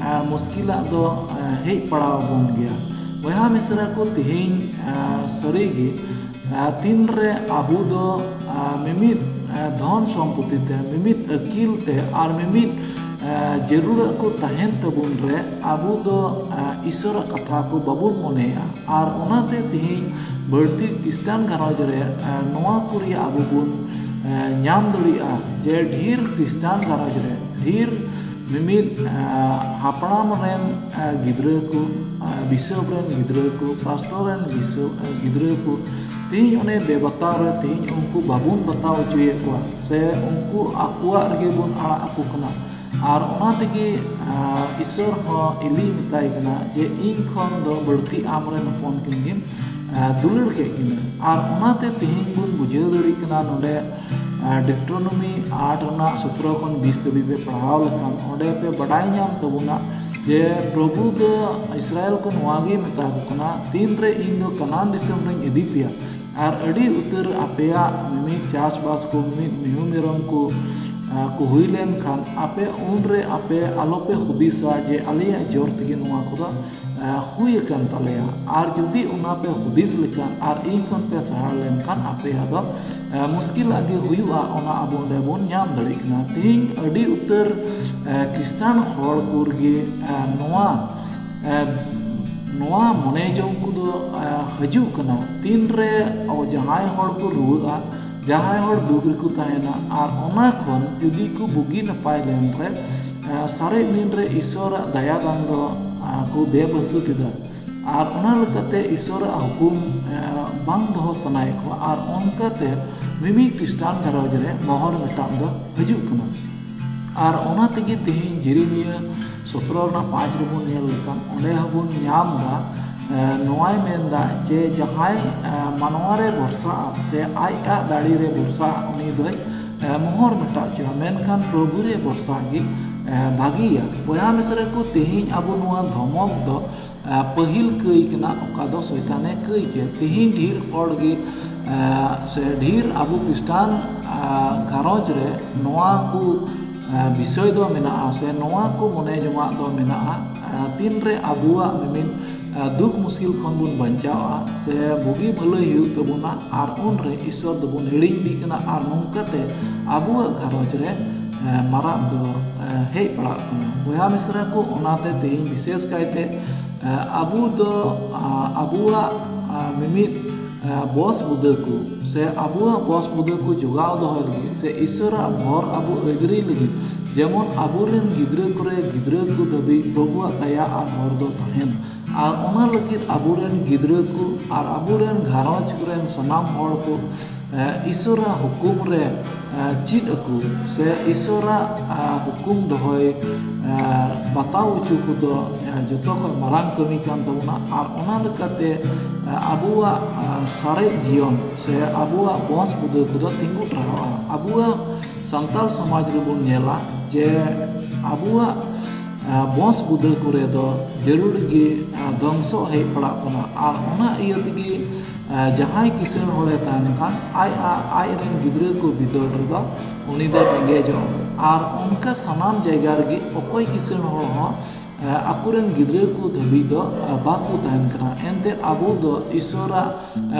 ᱢᱩᱥᱠᱤᱞᱟᱜ ᱫᱚ ᱦᱮᱡ ᱯᱟᱲᱟᱣ ᱟᱵᱚᱱ ᱜᱮᱭᱟ᱾ ᱵᱚᱭᱦᱟ ᱢᱤᱥᱨᱟ ᱠᱚ, ᱛᱮᱦᱮᱧ ᱥᱟᱹᱨᱤ ᱜᱮ ᱛᱤᱱᱨᱮ ᱟᱵᱚ ᱫᱚ ᱢᱤᱢᱤᱫ ᱫᱷᱚᱱ ᱥᱚᱢᱯᱚᱛᱤ ᱛᱮ, ᱢᱤᱢᱤᱫ ᱟᱹᱠᱤᱞ ᱛᱮ ᱟᱨ ᱢᱤᱢᱤᱫ ᱡᱟᱹᱨᱩᱲᱟᱜ ᱠᱚ ᱛᱟᱦᱮᱱ ᱛᱟᱵᱚᱱ ᱨᱮ ᱟᱵᱚ ᱫᱚ ᱤᱥᱚᱨᱟᱜ ᱠᱟᱛᱷᱟ ᱠᱚ ᱵᱟᱵᱚᱱ ᱢᱚᱱᱮᱭᱟ᱾ ᱟᱨ ᱚᱱᱟᱛᱮ ᱛᱮᱦᱮᱧ ᱵᱟᱹᱲᱛᱤ ᱠᱷᱨᱤᱥᱴᱟᱱ ᱜᱷᱟᱨᱚᱸᱡᱽ ᱨᱮ ᱱᱚᱣᱟ ᱠᱚ ᱨᱮᱭᱟᱜ ᱟᱵᱚ ᱵᱚᱱ ᱧᱟᱢ ᱫᱟᱲᱮᱭᱟᱜᱼᱟ ᱡᱮ ᱰᱷᱮᱨ ᱠᱷᱨᱤᱥᱴᱟᱱ ᱜᱷᱟᱨᱚᱸᱡᱽ ᱨᱮ ᱰᱷᱮᱨ ᱢᱤᱢᱤᱫ ᱦᱟᱯᱲᱟᱢ ᱨᱮᱱ ᱜᱤᱫᱽᱨᱟᱹ ᱠᱚ, ᱵᱤᱥᱚᱯ ᱨᱮᱱ ᱜᱤᱫᱽᱨᱟᱹ ᱠᱚ, ᱯᱟᱥᱴᱚᱨ ᱨᱮᱱ ᱵᱤᱥᱚᱯ ᱜᱤᱫᱽᱨᱟᱹ ᱠᱚ ᱛᱮᱦᱮᱧ ᱚᱱᱮ ᱵᱮᱵᱟᱛᱟᱣ ᱨᱮ ᱛᱮᱦᱮᱧ ᱩᱱᱠᱩ ᱵᱟᱵᱚᱱ ᱵᱟᱛᱟᱣ ᱦᱚᱪᱚᱭᱮᱫ ᱠᱚᱣᱟ ᱥᱮ ᱩᱱᱠᱩ ᱟᱠᱚᱣᱟᱜ ᱨᱮᱜᱮ ᱵᱚᱱ ᱟᱲᱟᱜ ᱟᱠᱚ ᱠᱟᱱᱟ᱾ ᱟᱨ ᱚᱱᱟ ᱛᱮᱜᱮ ᱤᱥᱚᱨ ᱦᱚᱸ ᱮᱞᱤ ᱢᱮᱛᱟᱭ ᱠᱟᱱᱟ ᱡᱮ ᱤᱧ ᱠᱷᱚᱱ ᱫᱚ ᱵᱟᱹᱲᱛᱤ ᱟᱢᱨᱮᱱ ᱦᱚᱯᱚᱱ ᱠᱤᱱ ᱜᱮᱢ ᱫᱩᱞᱟᱹᱲ ᱠᱮᱫ ᱠᱤᱱᱟ᱾ ᱟᱨ ᱚᱱᱟᱛᱮ ᱛᱮᱦᱮᱧ ᱵᱚᱱ ᱵᱩᱡᱷᱟᱹᱣ ᱫᱟᱲᱮᱭᱟᱜ ᱠᱟᱱᱟ ᱱᱚᱰᱮ ᱰᱤᱴᱨᱳᱱᱚᱢᱤ ᱟᱴ ᱨᱮᱱᱟᱜ ᱥᱚᱛᱨᱚ ᱠᱷᱚᱱ ᱵᱤᱥ ᱫᱷᱟᱹᱵᱤᱡ ᱯᱮ ᱯᱟᱲᱦᱟᱣ ᱞᱮᱠᱷᱟᱱ ᱚᱸᱰᱮ ᱯᱮ ᱵᱟᱰᱟᱭ ᱧᱟᱢ ᱛᱟᱵᱚᱱᱟ ᱡᱮ ᱯᱨᱚᱵᱷᱩ ᱫᱚ ᱤᱥᱨᱟᱭᱮᱞ ᱠᱚ ᱱᱚᱣᱟ ᱜᱮ ᱢᱮᱛᱟ ᱠᱚ ᱠᱟᱱᱟ, ᱛᱤᱱᱨᱮ ᱤᱧ ᱫᱚ ᱠᱟᱱᱟᱱ ᱫᱤᱥᱚᱢ ᱨᱮᱧ ᱤᱫᱤ ᱯᱮᱭᱟ ᱟᱨ ᱟᱹᱰᱤ ᱩᱛᱟᱹᱨ ᱟᱯᱮᱭᱟᱜ ᱢᱤᱢᱤᱫ ᱪᱟᱥᱵᱟᱥ ᱠᱚ, ᱢᱤᱢᱤᱫ ᱢᱤᱦᱩ ᱢᱮᱨᱚᱢ ᱠᱚ ᱠᱚ ᱦᱩᱭ ᱞᱮᱱᱠᱷᱟᱱ ᱟᱯᱮ ᱩᱱᱨᱮ ᱟᱯᱮ ᱟᱞᱚᱯᱮ ᱦᱩᱫᱤᱥᱟ ᱡᱮ ᱟᱞᱮᱭᱟᱜ ᱡᱳᱨ ᱛᱮᱜᱮ ᱱᱚᱣᱟ ᱠᱚᱫᱚ ᱦᱩᱭ ᱟᱠᱟᱱ ᱛᱟᱞᱮᱭᱟ᱾ ᱟᱨ ᱡᱩᱫᱤ ᱚᱱᱟ ᱯᱮ ᱦᱩᱫᱤᱥ ᱞᱮᱠᱷᱟᱱ ᱟᱨ ᱤᱧ ᱠᱷᱚᱱ ᱯᱮ ᱥᱟᱦᱟ ᱞᱮᱱᱠᱷᱟᱱ ᱟᱯᱮᱭᱟᱜ ᱫᱚ ᱢᱩᱥᱠᱤᱞᱟᱜ ᱜᱮ ᱦᱩᱭᱩᱜᱼᱟ᱾ ᱚᱱᱟ ᱟᱵᱚ ᱚᱸᱰᱮ ᱵᱚᱱ ᱧᱟᱢ ᱫᱟᱲᱮᱭᱟᱜ ᱠᱟᱱᱟ᱾ ᱛᱮᱦᱮᱧ ᱟᱹᱰᱤ ᱩᱛᱟᱹᱨ ᱠᱷᱨᱤᱥᱴᱟᱱ ᱦᱚᱲ ᱠᱚ ᱨᱮᱜᱮ ᱱᱚᱣᱟ ᱱᱚᱣᱟ ᱢᱚᱱᱮ ᱡᱚᱝ ᱠᱚᱫᱚ ᱦᱤᱡᱩᱜ ᱠᱟᱱᱟ᱾ ᱛᱤᱱᱨᱮ ᱡᱟᱦᱟᱸᱭ ᱦᱚᱲ ᱠᱚ ᱨᱩᱣᱟᱹᱜᱼᱟ, ᱡᱟᱦᱟᱸᱭ ᱦᱚᱲ ᱫᱩᱠ ᱨᱮᱠᱚ ᱛᱟᱦᱮᱱᱟ ᱟᱨ ᱚᱱᱟ ᱠᱷᱚᱱ ᱡᱩᱫᱤ ᱠᱚ ᱵᱩᱜᱤ ᱱᱟᱯᱟᱭ ᱞᱮᱱ ᱨᱮ ᱥᱟᱨᱮᱡ ᱫᱤᱱ ᱨᱮ ᱤᱥᱚᱨᱟᱜ ᱫᱟᱭᱟ ᱫᱟᱱ ᱫᱚ ᱠᱚ ᱵᱮᱵᱟᱹᱥᱩ ᱠᱮᱫᱟ᱾ ᱟᱨ ᱚᱱᱟ ᱞᱮᱠᱟᱛᱮ ᱤᱥᱚᱨᱟᱜ ᱦᱩᱠᱩᱢ ᱵᱟᱝ ᱫᱚᱦᱚ ᱥᱟᱱᱟᱭᱮᱫ ᱠᱚᱣᱟ᱾ ᱟᱨ ᱚᱱᱠᱟᱛᱮ ᱢᱤᱢᱤᱫ ᱠᱷᱨᱤᱥᱴᱟᱱ ᱜᱷᱟᱨᱚᱸᱡᱽ ᱨᱮ ᱢᱚᱦᱚᱨ ᱢᱮᱴᱟᱜ ᱫᱚ ᱦᱤᱡᱩᱜ ᱠᱟᱱᱟ᱾ ᱟᱨ ᱚᱱᱟ ᱛᱮᱜᱮ ᱛᱮᱦᱮᱧ ᱡᱮᱨᱮᱢᱤᱭᱟᱹ ᱥᱚᱛᱨᱚ ᱨᱮᱱᱟᱜ ᱯᱟᱸᱪ ᱨᱮᱵᱚᱱ ᱧᱮᱞ ᱞᱮᱠᱷᱟᱱ ᱚᱸᱰᱮ ᱦᱚᱸᱵᱚᱱ ᱧᱟᱢ ᱮᱫᱟ᱾ ᱱᱚᱣᱟᱭ ᱢᱮᱱᱫᱟ ᱡᱮ ᱡᱟᱦᱟᱸᱭ ᱢᱟᱱᱣᱟ ᱨᱮ ᱵᱷᱚᱨᱥᱟᱜᱼᱟ ᱥᱮ ᱟᱡᱟᱜ ᱫᱟᱲᱮ ᱨᱮ ᱵᱷᱚᱨᱥᱟᱜᱼᱟ ᱩᱱᱤ ᱫᱚᱭ ᱢᱚᱦᱚᱨ ᱢᱮᱴᱟᱜ ᱦᱚᱪᱚᱜᱼᱟ, ᱢᱮᱱᱠᱷᱟᱱ ᱯᱨᱚᱵᱷᱩ ᱨᱮ ᱵᱷᱚᱨᱥᱟ ᱜᱮ ᱵᱷᱟᱹᱜᱤᱭᱟ᱾ ᱵᱚᱭᱦᱟ ᱢᱤᱥᱨᱟ ᱠᱚ, ᱛᱮᱦᱮᱧ ᱟᱵᱚ ᱱᱚᱣᱟ ᱫᱷᱚᱢᱚᱠ ᱫᱚ ᱯᱟᱹᱦᱤᱞ ᱠᱟᱹᱭ ᱠᱟᱱᱟ, ᱚᱠᱟ ᱫᱚ ᱥᱚᱭᱛᱟᱱᱮ ᱠᱟᱹᱭ ᱠᱮᱫ᱾ ᱛᱮᱦᱮᱧ ᱰᱷᱮᱨ ᱦᱚᱲ ᱜᱮ ᱥᱮ ᱰᱷᱮᱨ ᱟᱵᱚ ᱠᱷᱨᱤᱥᱴᱟᱱ ᱜᱷᱟᱨᱚᱸᱡᱽ ᱨᱮ ᱱᱚᱣᱟ ᱠᱚ ᱵᱤᱥᱚᱭ ᱫᱚ ᱢᱮᱱᱟᱜᱼᱟ ᱥᱮ ᱱᱚᱣᱟ ᱠᱚ ᱢᱚᱱᱮ ᱡᱚᱝᱟᱜ ᱫᱚ ᱢᱮᱱᱟᱜᱼᱟ᱾ ᱛᱤᱱᱨᱮ ᱟᱵᱚᱣᱟᱜ ᱢᱤᱢᱤᱫ ᱫᱩᱠ ᱢᱩᱥᱠᱤᱞ ᱠᱷᱚᱱ ᱵᱚᱱ ᱵᱟᱧᱪᱟᱣᱼᱟ ᱥᱮ ᱵᱩᱜᱤ ᱵᱷᱟᱹᱞᱟᱹᱭ ᱦᱩᱭᱩᱜ ᱛᱟᱵᱚᱱᱟ, ᱟᱨ ᱩᱱᱨᱮ ᱤᱥᱚᱨ ᱫᱚᱵᱚᱱ ᱦᱤᱲᱤᱧ ᱤᱫᱤ ᱠᱟᱱᱟ᱾ ᱟᱨ ᱱᱚᱝᱠᱟᱛᱮ ᱟᱵᱚᱣᱟᱜ ᱜᱷᱟᱨᱚᱸᱡᱽ ᱨᱮ ᱢᱟᱨᱟᱜ ᱫᱚ ᱦᱮᱡ ᱯᱟᱲᱟᱜ ᱠᱟᱱᱟ᱾ ᱵᱚᱭᱦᱟ ᱢᱤᱥᱨᱟ ᱠᱚ, ᱚᱱᱟᱛᱮ ᱛᱮᱦᱮᱧ ᱵᱤᱥᱮᱥ ᱠᱟᱭᱛᱮ ᱟᱵᱚ ᱫᱚ ᱟᱵᱚᱣᱟᱜ ᱢᱤᱢᱤᱫ ᱵᱚᱥ ᱵᱩᱫᱟᱹ ᱠᱚ ᱥᱮ ᱟᱵᱚᱣᱟᱜ ᱵᱚᱥ ᱵᱩᱫᱟᱹ ᱠᱚ ᱡᱚᱜᱟᱣ ᱫᱚᱦᱚᱭ ᱞᱟᱹᱜᱤᱫ ᱥᱮ ᱤᱥᱚᱨᱟᱜ ᱦᱚᱨ ᱟᱵᱚ ᱟᱹᱭᱫᱟᱹᱨᱤ ᱞᱟᱹᱜᱤᱫ, ᱡᱮᱢᱚᱱ ᱟᱵᱚᱨᱮᱱ ᱜᱤᱫᱽᱨᱟᱹ ᱠᱚᱨᱮ ᱜᱤᱫᱽᱨᱟᱹ ᱠᱚ ᱫᱷᱟᱹᱵᱤᱡ ᱯᱨᱚᱵᱷᱩᱣᱟᱜ ᱫᱟᱭᱟ ᱟᱨ ᱦᱚᱨ ᱫᱚ ᱛᱟᱦᱮᱱ, ᱟᱨ ᱚᱱᱟ ᱞᱟᱹᱜᱤᱫ ᱟᱵᱚᱨᱮᱱ ᱜᱤᱫᱽᱨᱟᱹ ᱠᱚ ᱟᱨ ᱟᱵᱚᱨᱮᱱ ᱜᱷᱟᱨᱚᱸᱡᱽ ᱠᱚᱨᱮᱱ ᱥᱟᱱᱟᱢ ᱦᱚᱲ ᱠᱚ ᱤᱥᱚᱨᱟᱜ ᱦᱩᱠᱩᱢ ᱨᱮ ᱪᱮᱫ ᱟᱹᱠᱩ ᱥᱮ ᱤᱥᱚᱨᱟᱜ ᱦᱩᱠᱩᱢ ᱫᱚᱦᱚᱭ ᱵᱟᱛᱟᱣ ᱦᱚᱪᱚ ᱠᱚᱫᱚ ᱡᱚᱛᱚ ᱠᱷᱚᱱ ᱢᱟᱨᱟᱝ ᱠᱟᱹᱢᱤ ᱠᱟᱱ ᱛᱟᱵᱚᱱᱟ᱾ ᱟᱨ ᱚᱱᱟ ᱞᱮᱠᱟᱛᱮ ᱟᱵᱚᱣᱟᱜ ᱥᱟᱨᱮᱡ ᱡᱤᱭᱚᱱ ᱥᱮ ᱟᱵᱚᱣᱟᱜ ᱵᱚᱸᱥ ᱵᱩᱫᱟᱹ ᱠᱚᱫᱚ ᱛᱤᱸᱜᱩ ᱴᱟᱨᱦᱟᱜᱼᱟ᱾ ᱟᱵᱚᱣᱟᱜ ᱥᱟᱱᱛᱟᱲ ᱥᱚᱢᱟᱡᱽ ᱨᱮᱵᱚᱱ ᱧᱮᱞᱟ ᱡᱮ ᱟᱵᱚᱣᱟᱜ ᱵᱚᱸᱥ ᱵᱩᱫᱟᱹ ᱠᱚᱨᱮ ᱫᱚ ᱡᱟᱹᱨᱩᱲ ᱜᱮ ᱫᱷᱚᱝᱥᱚ ᱦᱮᱡ ᱯᱟᱲᱟᱜ ᱠᱟᱱᱟ᱾ ᱟᱨ ᱚᱱᱟ ᱤᱭᱟᱹ ᱛᱮᱜᱮ ᱡᱟᱦᱟᱸᱭ ᱠᱤᱥᱟᱹᱬ ᱦᱚᱲᱮ ᱛᱟᱦᱮᱱ ᱠᱷᱟᱱ ᱟᱡ ᱟᱡ ᱨᱮᱱ ᱜᱤᱫᱽᱨᱟᱹ ᱠᱚ ᱵᱤᱫᱟᱹᱞ ᱨᱮᱫᱚ ᱩᱱᱤ ᱫᱚ ᱨᱮᱸᱜᱮᱡᱚᱜᱼᱟ᱾ ᱟᱨ ᱚᱱᱠᱟ ᱥᱟᱱᱟᱢ ᱡᱟᱭᱜᱟ ᱨᱮᱜᱮ ᱚᱠᱚᱭ ᱠᱤᱥᱟᱹᱬ ᱦᱚᱲ ᱦᱚᱸ ᱟᱠᱚᱨᱮᱱ ᱜᱤᱫᱽᱨᱟᱹ ᱠᱚ ᱫᱷᱟᱹᱵᱤᱡ ᱫᱚ ᱵᱟᱠᱚ ᱛᱟᱦᱮᱱ ᱠᱟᱱᱟ᱾ ᱮᱱᱛᱮᱫ ᱟᱵᱚ ᱫᱚ ᱤᱥᱚᱨᱟᱜ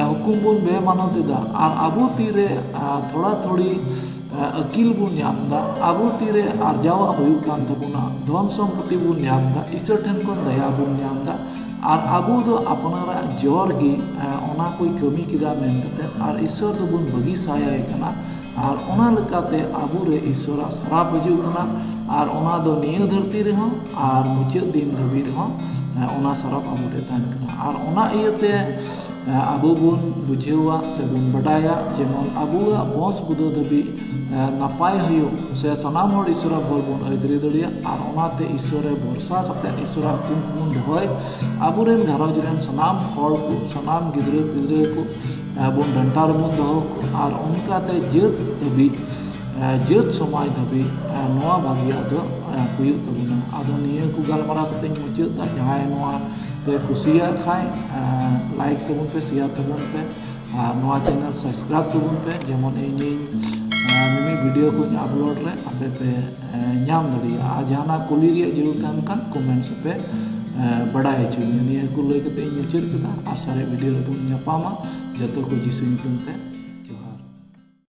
ᱦᱩᱠᱩᱢ ᱵᱚᱱ ᱵᱮᱢᱟᱱᱚᱛ ᱮᱫᱟ᱾ ᱟᱨ ᱟᱵᱚ ᱛᱤᱨᱮ ᱛᱷᱚᱲᱟ ᱛᱷᱚᱲᱤ ᱟᱹᱠᱤᱞ ᱵᱚᱱ ᱧᱟᱢ ᱮᱫᱟ, ᱟᱵᱚ ᱛᱤᱨᱮ ᱟᱨᱡᱟᱣᱟᱜ ᱦᱩᱭᱩᱜ ᱠᱟᱱ ᱛᱟᱵᱚᱱᱟ, ᱫᱷᱚᱱ ᱥᱚᱢᱯᱚᱛᱤ ᱵᱚᱱ ᱧᱟᱢ ᱮᱫᱟ, ᱤᱥᱚᱨ ᱴᱷᱮᱱ ᱠᱷᱚᱱ ᱫᱟᱭᱟ ᱵᱚᱱ ᱧᱟᱢ ᱮᱫᱟ᱾ ᱟᱨ ᱟᱵᱚ ᱫᱚ ᱟᱯᱱᱟᱨᱟᱜ ᱡᱚᱨ ᱜᱮ ᱚᱱᱟ ᱠᱚᱭ ᱠᱟᱹᱢᱤ ᱠᱮᱫᱟ ᱢᱮᱱ ᱠᱟᱛᱮ ᱟᱨ ᱤᱥᱚᱨ ᱫᱚᱵᱚᱱ ᱵᱟᱹᱜᱤ ᱥᱟᱭᱟᱭ ᱠᱟᱱᱟ᱾ ᱟᱨ ᱚᱱᱟ ᱞᱮᱠᱟᱛᱮ ᱟᱵᱚᱨᱮ ᱤᱥᱚᱨᱟᱜ ᱥᱟᱨᱟᱯ ᱦᱤᱡᱩᱜ ᱠᱟᱱᱟ᱾ ᱟᱨ ᱚᱱᱟ ᱫᱚ ᱱᱤᱭᱟᱹ ᱫᱷᱟᱹᱨᱛᱤ ᱨᱮᱦᱚᱸ ᱟᱨ ᱢᱩᱪᱟᱹᱫ ᱫᱤᱱ ᱫᱷᱟᱹᱵᱤᱡ ᱨᱮᱦᱚᱸ ᱚᱱᱟ ᱥᱟᱨᱟᱯ ᱟᱵᱚᱨᱮ ᱛᱟᱦᱮᱱ ᱠᱟᱱᱟ᱾ ᱟᱨ ᱚᱱᱟ ᱤᱭᱟᱹᱛᱮ ᱟᱵᱚ ᱵᱚᱱ ᱵᱩᱡᱷᱟᱹᱣᱟ ᱥᱮ ᱵᱚᱱ ᱵᱟᱰᱟᱭᱟ, ᱡᱮᱢᱚᱱ ᱟᱵᱚᱣᱟᱜ ᱵᱚᱸᱥ ᱵᱩᱫᱟᱹ ᱫᱷᱟᱹᱵᱤᱡ ᱱᱟᱯᱟᱭ ᱦᱩᱭᱩᱜ ᱥᱮ ᱥᱟᱱᱟᱢ ᱦᱚᱲ ᱤᱥᱚᱨᱟᱜ ᱵᱚᱨ ᱵᱚᱱ ᱟᱹᱭᱫᱟᱹᱨᱤ ᱫᱟᱲᱮᱭᱟᱜ᱾ ᱟᱨ ᱚᱱᱟᱛᱮ ᱤᱥᱚᱨ ᱨᱮ ᱵᱷᱚᱨᱥᱟ ᱠᱟᱛᱮ ᱤᱥᱚᱨᱟᱜ ᱦᱩᱠᱩᱢ ᱠᱚᱵᱚᱱ ᱫᱚᱦᱚᱭ᱾ ᱟᱵᱚᱨᱮᱱ ᱜᱷᱟᱨᱚᱸᱡᱽ ᱨᱮᱱ ᱥᱟᱱᱟᱢ ᱦᱚᱲ ᱠᱚ, ᱥᱟᱱᱟᱢ ᱜᱤᱫᱽᱨᱟᱹ ᱯᱤᱫᱽᱨᱟᱹ ᱠᱚ ᱵᱚᱱ ᱰᱟᱱᱴᱟ ᱨᱮᱵᱚᱱ ᱫᱚᱦᱚ ᱠᱚ᱾ ᱟᱨ ᱚᱱᱠᱟᱛᱮ ᱡᱟᱹᱛ ᱫᱷᱟᱹᱵᱤᱡ ᱡᱟᱹᱛ ᱥᱚᱢᱟᱡᱽ ᱫᱷᱟᱹᱵᱤᱡ ᱱᱚᱣᱟ ᱵᱷᱟᱹᱜᱤᱭᱟᱜ ᱫᱚ ᱦᱩᱭᱩᱜ ᱛᱟᱵᱚᱱᱟ᱾ ᱟᱫᱚ ᱱᱤᱭᱟᱹ ᱠᱚ ᱜᱟᱞᱢᱟᱨᱟᱣ ᱠᱟᱛᱮᱧ ᱢᱩᱪᱟᱹᱫ ᱮᱫᱟ᱾ ᱡᱟᱦᱟᱸᱭ ᱱᱚᱣᱟ ᱯᱮ ᱠᱩᱥᱤᱭᱟᱜ ᱠᱷᱟᱡ ᱞᱟᱭᱤᱠ ᱛᱟᱵᱚᱱ ᱯᱮ, ᱥᱮᱭᱟᱨ ᱛᱟᱵᱚᱱ ᱯᱮ, ᱟᱨ ᱱᱚᱣᱟ ᱪᱮᱱᱮᱞ ᱥᱟᱵᱥᱠᱨᱟᱭᱤᱵ ᱛᱟᱵᱚᱱ ᱯᱮ, ᱡᱮᱢᱚᱱ ᱤᱧᱤᱧ ᱢᱤᱢᱤᱫ ᱵᱷᱤᱰᱤᱭᱳ ᱠᱚᱧ ᱟᱯᱞᱳᱰ ᱨᱮ ᱟᱯᱮ ᱯᱮ ᱧᱟᱢ ᱫᱟᱲᱮᱭᱟᱜᱼᱟ᱾ ᱟᱨ ᱡᱟᱦᱟᱱᱟᱜ ᱠᱩᱞᱤ ᱨᱮᱭᱟᱜ ᱡᱟᱹᱨᱩᱲ ᱛᱟᱦᱮᱱ ᱠᱷᱟᱱ ᱠᱚᱢᱮᱱᱴᱥ ᱨᱮᱯᱮ ᱵᱟᱰᱟᱭ ᱦᱚᱪᱚᱧᱟ᱾ ᱱᱤᱭᱟᱹ ᱠᱚ ᱞᱟᱹᱭ ᱠᱟᱛᱮ ᱤᱧ ᱢᱩᱪᱟᱹᱫ ᱠᱮᱫᱟ᱾ ᱟᱨ ᱥᱟᱨᱮᱡ ᱵᱷᱤᱰᱤᱭᱳ ᱨᱮᱵᱚᱱ ᱧᱟᱯᱟᱢᱟ᱾ ᱡᱚᱛᱚ ᱠᱚ ᱡᱤᱥᱩ ᱧᱩᱛᱩᱢ ᱛᱮ